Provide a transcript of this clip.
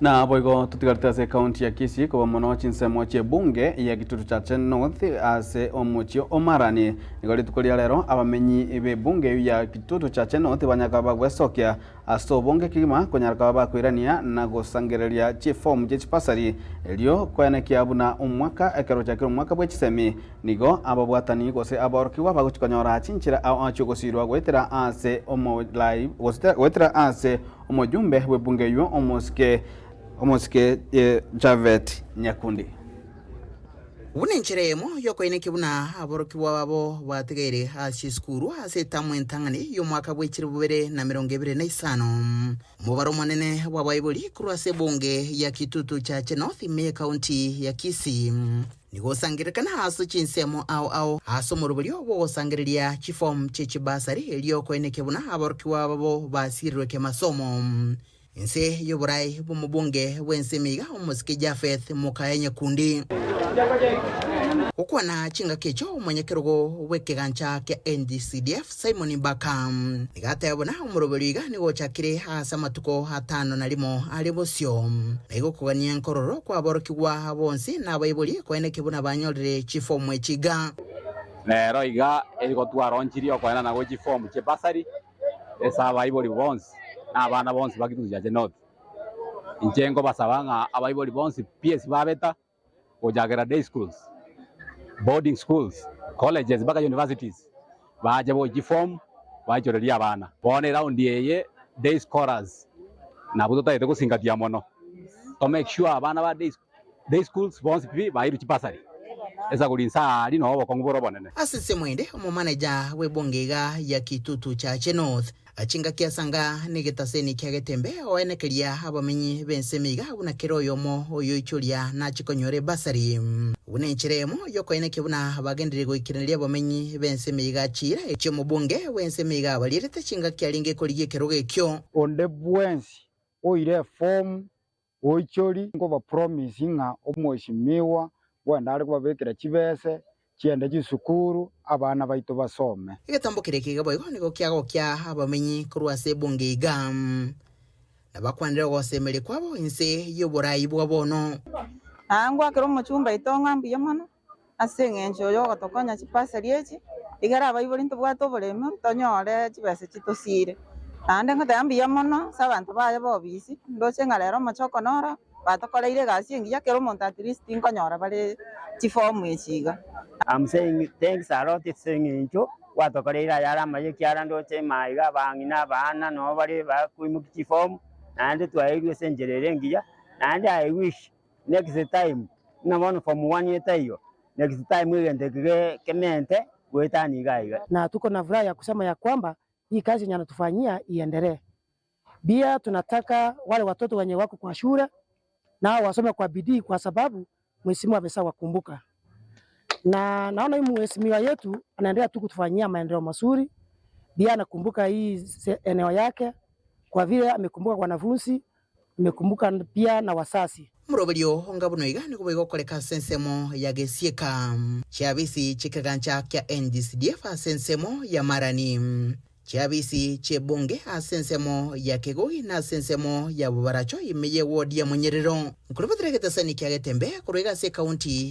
Naboigo totigarete ase ekaunti ya Kisii koba mono chinsemo chi'ebunge ya Gitutu Chache North ase omochie o Marani. Nigo rituko ria rero abamenyi b'ebunge eyio ya Gitutu Chache North banyara koba bagwesokia ase obonge kegima konyara koba bakoirania na gosangereria chifomu chie chipasari erio koenekia buna omwaka ekero ochakire omwaka bwe chisemi nigo ababwatani gose aborokigwa bagochi konyora chinchera ao ao chiogosirwa goetera ase omolai goetera ase Omojumbe bw'ebunge eyio omosike omosike Japhet Nyakundi. Buna enchera eyemo y'okoenekia buna aborokigwa babo batigaire ase chisukuru ase etamu entang'ani y'omwaka bwe 2025. Omobaro omonene bw'abaibori korwa ase ebunge ya Kitutu Chache North ime y'Ekaunti ya Kisii Nigo osangererekana ase chinsemo ao ao ase omoroberio bw'ogosangereria chifomu chie chibasari erio koenekia buna aborokigwa babo basirirwe kemasomo. Inse y'oboraai bw'omobunge bw'ense emiga omosike Japheth Mokaya Nyakundi. Gokwana chingaki echio omonyakerogo bw'ekegancha kia NGCDF Simon Mbaka nigo ateba buna omoroberio iga nigo ochakire ase amatuko atano na rimo are bosio, na igo okogania nkororo kw'aborokigwa bonsi na abaibori koeneke buna banyorire chifomu echi iga. Nero iga erigo twaronchirie okoenana gwe chifomu chie bursary ase abaibori bonsi na abana bonsi ba Kitutu Chache North. Inche nkobasaba ng'a abaibori bonsi pi ase babeta gochakera day schools, boarding schools, colleges mpaka universities bache boe chiform baichorerie abana. Bono eround eye day scholars nabwo totagete gosingatia mono to make sure abana ba day schools bonsi pi bairwe chibursary ase kori inse aaria noo obokong'u bore obonene. Ase ensemo ende, omomanager bw'ebunge iga ya Kitutu Chache North, Chingaki asanga negetaseni kia getembe oenekeria abamenyi b'ensemo iga buna kera oyomo oyoichoria nache konyora ebasari. Buna enchera eyemo y'okoenekia buna bagenderire goikeraneria abamenyi b'ensemo iga chiira chi'omobunge bw'ensemo iga barierete chingaki arenge korigia ekerogo ekio. Onde bwensi oire efomu Oichori nkoba promise ng'a omweshimiwa bwende are kobabekera chibese chiende chisukuru abana baito basome. Egetambo keria kiga boigo nigo kiagokia abamenyi korwa ase ebunge iga, na bakwanire ogosemeria kwabo inse y'oboraai bwa bono. Aa ngwakera omochumba oito ng'a mbuya mono ase eng'encho y'ogotokonya chipasari echi, igere abaibori ntobwate oboremu tonyore chibesa chitosiire. Naende ngoteba mbuya mono ase abanto baye ba obisi, ndoche ng'a rero omochoko noro, batokoreire egasi engiya kera omonto at least nkonyora bare chifomu echi iga. I'm saying thanks a lot ase eng'encho gwatokoreire ayare amaya ekiagera ndoche ime iga abang'ina abana nabo bare bakoimokia chifomu, naende twaeirwe ase enchera ere engiya, naende I wish Next time, buna bono form one etaiyo, next time egento eke ge kemente goetania iga iga. Na tuko na furaha ya kusema ya kwamba hii kazi yenye anatufanyia iendelee. Pia tunataka wale watoto wenye wako kwa shule nao wasome kwa bidii kwa sababu mheshimiwa ameshawakumbuka. Na naona hii mheshimiwa yetu anaendelea tu kutufanyia maendeleo mazuri, pia anakumbuka hii eneo yake kwa vile amekumbuka wanafunzi Amekumbuka pia na wasasi. Omoroberio onga buna iga nigo boigokoreka ase ensemo ya Gesieka, chiabisi chi'ekegancha kia NGCDF ase ensemo ya Marani, chiabisi chi'ebunge ase ensemo ya Kegogi na ase ensemo ya Bobaracho ime y'ewodi ya Monyerero. Nkorobotera egetesani kia Getembe korwa iga ase ekaunti ya.